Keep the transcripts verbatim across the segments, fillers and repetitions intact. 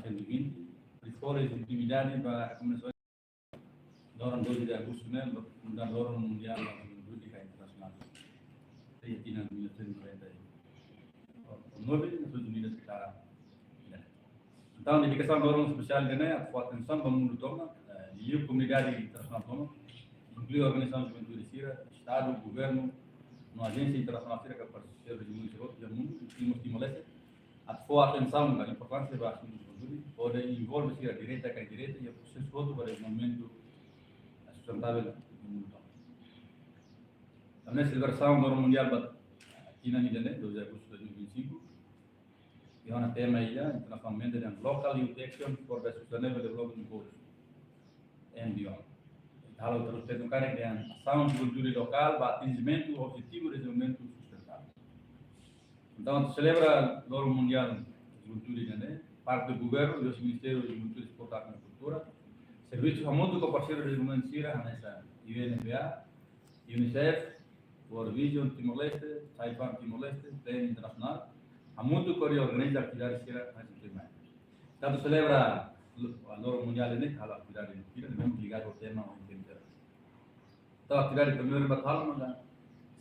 cento e vinte, por fora de atividade para começar loron doze de agosto, né? Mundial, loron mundial, jurídica internacional. Tem aqui na mil novecentos e noventa e nove, Nações Unidas declara. Entaun, dedikasaun loron espesiál ne'e atu fó atensaun ba mundu tomak, eh, liuliu komunidade internasionál tomak, inklui organizasaun juventude sira, Estadu, governu, no ajénsia internasionál sira ka parseiru mundu, iha mundu, inkluímos Timor-Leste, atu fó atensaun ka importánsia ba asuntu juventude, hodi envolve sira direta ka indireta iha prosesu hotu ba dezenvolvimentu sustentável iha mundu tomak. Tanba ne'e selebrasaun loron mundial ba tinan ida-ne'e, doze de agosto de dois mil e vinte e cinco, iha ona tema ida internasionalmente dehan Local Youth Action for the Sustainable Development Goals and Beyond. Halo terus tentu kare dehan asaun juventude lokál ba atinjimentu objetivu dezenvolvimentu sustentável. Entaun, selebra loron mundial juventude ne'e, parte governu, liuhosi Ministériu Juventude, Desportu, Arte no Kultura, servisu hamutuk ho parseiru dezenvolvimentu sira, hanesan U N F P A, UNICEF, World Vision, Timor-Leste, Child Fund Timor-Leste, Plan Internasionál, hamutuk hodi organiza atividade sira hanesan tuirmai. Entaun, selebra lo-, loron mundial ne'e, halo atividade sira, ne'ebé ligadu ho tema ohin temi. Entaun, atividade primeiru ba halo maka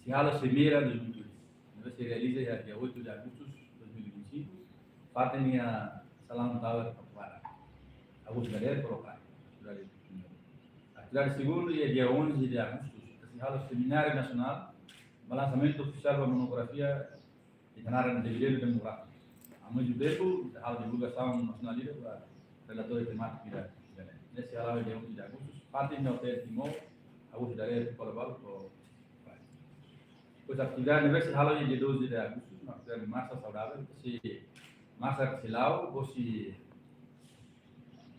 sei halo Simeira dois mil e vinte e cinco. Ne'ebé sei realiza iha dia oito de agosto de dois mil e vinte e cinco. Fatin iha Salaun Tower, Tabapuada. Agosto dadeer, koloka. Atividade primeiru. Atividade segundu iha dia onze de agosto. Sei halo semináriu nasionál ba lansamentu ofisiál ba monografia ita naran Dividendu Demográfiku. Ao mesmo tempo, ita halo divulgasaun nasionál ida ba relatóriu temátiku ida, ida-ne'e. Ne'e sei hala'o iha dia onze de agosto, fatin iha Hotel Timor, agosto dadeer, koloka balu, ko-, depois atividade ne'ebé sei hala'o iha dia doze de agosto, atividade marsa saudavel, sei marsa sei la'o, hosi,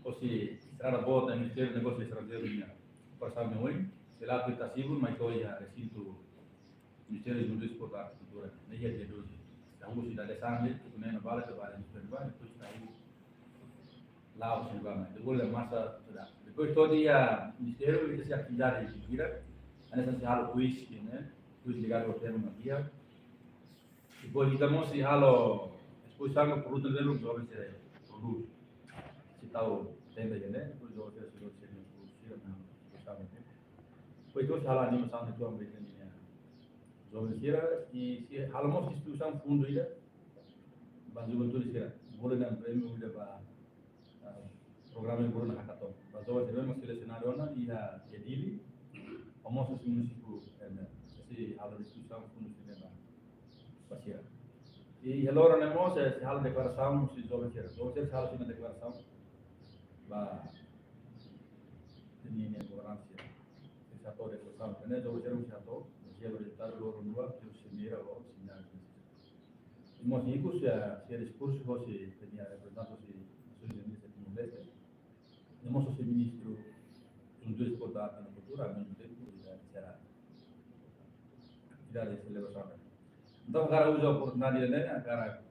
hosi Estrada Boot, Ministériu Negósius Estranjeirus nian, Praça Meoi, sei la'o Tasibun, mai to'o iha resintu Ministériu Juventude, Desportu, Arte no Kultura. Ne'e iha dia doze. Entaun, husi dadeer-saan ne'e, tuku nena bala, ke bala, depois bala, depois tahu. La'o, sei bala, depois la'o marsa, sudah. Depois to'o iha Ministériu, ita sei atividade sira, hanesan sei halo kuiz, ne'e? Kuiz ligadu ho tema ne'ebé iha. Depois ita mós sei halo esposisaun produtu ne'ebé joven sira produz. Sei tau tenda, ne'e? Depois joven sira sei produz, sira, sira, ne'e? Esposisaun ne'e. Depois ita sei halo animasaun de tuan, joven sira, i sei halo mós distribuisaun fundu ida ba juventude sira. Bolu dehan prémiu ida ba, ah, programa Buruna Hackathon. Ba joven sira mak selesionadu ona iha, iha Dili, ho mós husi munisípiu, eh, sei halo distribuisaun fundu sira ba, ba sira. I iha loron ne'e mós, eh, sei halo deklarasaun husi joven sira. Joven sira sei halo sira-nia deklarasaun ba, ita-nia governansa. Sei hato'o deklarasaun, ne'e joven sira sei hato'o, sei halo rezultadu loron rua, ke sei mira ho semináriu. I mós ikus sei, sei diskursu hosi, ita-nia reprezentante hosi Nações Unidas iha Timor-Leste. I mós hosi Ministru Juventude, Desportu, Arte no Kultura, ao mesmo tempo, i ita enserra atividade selebrasaun. Entaun, hakarak uza oportunidade ne'e, hakarak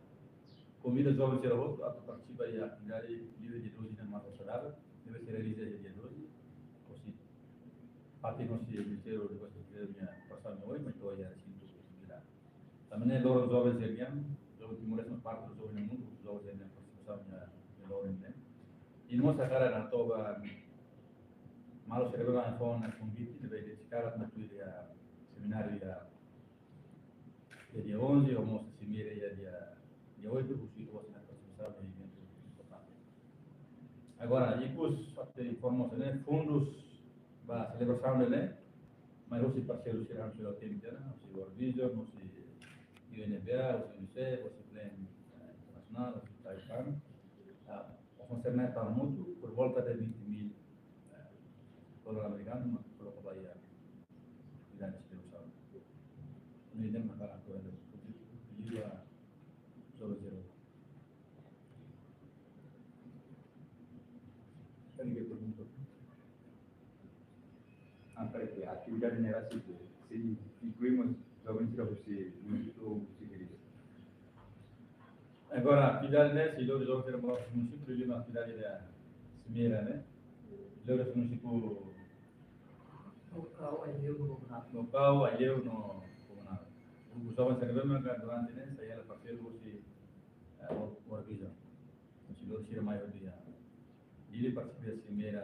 konvida joven sira hotu atu partisipa iha atividade livre dia doze ne'e, marsa saudavel, ne'ebé sei realiza iha dia doze, hosi fatin hosi Ministériu Negósius Estrangeiru nia Praça Meoi, mai to'o iha resintu ida. Tanba ne'e loron joven sira-nian, joven Timor-Leste parte joven iha mundu, joven sira-nian partisipasaun iha, iha loron ne'e. I mós hakarak hato'o ba maluk sira ne'ebé fó ona konvite, ne'ebé sei hakarak mai tuir iha semináriu iha, iha dia onze, ho mós simeira iha dia, dia oito, husi ita-boot sira-nia partisipasaun iha eventu importante. Agora, ikus atu informa mós ne'e, fundus ba selebrasaun ne'e, mai hosi parseiru sira, hosi O T M T, ne'e, hosi World Vision, hosi U N F P A, hosi UNICEF, hosi Plan, eh, Internasionál, hosi Child Fund. Ah, o konserna tau hamutuk por volta de vinte mil, eh, dólar amerikanu, mak koloka ba iha atividade selebrasaun. Ne'e mak hakarak atu liga joven sira. Karik iha pergunta? Ah, karik iha, atividade ne'e rasik, sei inklui mós joven sira husi munisípiu, husi Dili. Agora, atividade ne'e, sei lori joven sira ba munisípiu, liuliu atividade ida simeira ne'e. Lori munisípiu Baucau, Aileu no Baucau. Baucau, Aileu no Baucau. Joven sira ne'ebé mak durante ne'e, sei halo parseiru husi, eh, World Vision. Husi Dor sira mai hotu iha Dili, partisipa iha simeira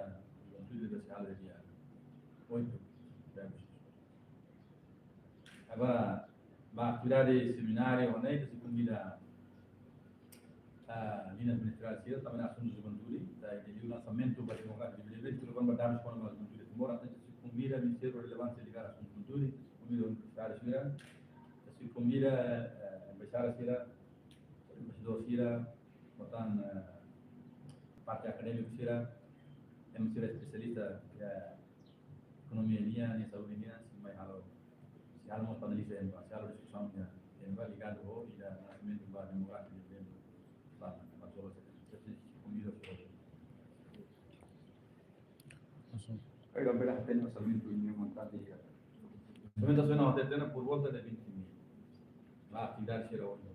juventude, deve ser algo de dia oito. Agora, ba atividade semináriu, ne'e, sei konvida, ah, liña ministeriál sira, tanba asuntu juventude, ita iha liu lansamentu ba demokrasia, de repente, tudo bem, ba dadus kona-ba juventude, embora sei konvida ministériu relevante ligadu asuntu juventude, sei konvida universitáriu sira, sei konvida, eh, embaixada sira, embaixadór sira, portantu, eh, parte akadémiku sira, ema sira espesialista, eh, ekonomia nian, saúde nian, sei mai halo, sei halo mós panelista, ema, sei halo diskusaun nian, ema, ligadu ho ida lansamentu ba demokrasia de repente, ba, ba joven sira, sei konvida sira. Ai, la bela tem orçamento nenhum, tá ligado? Orçamento nasionál, até, até na por volta de vinte mil. Ba atividade sira ohin.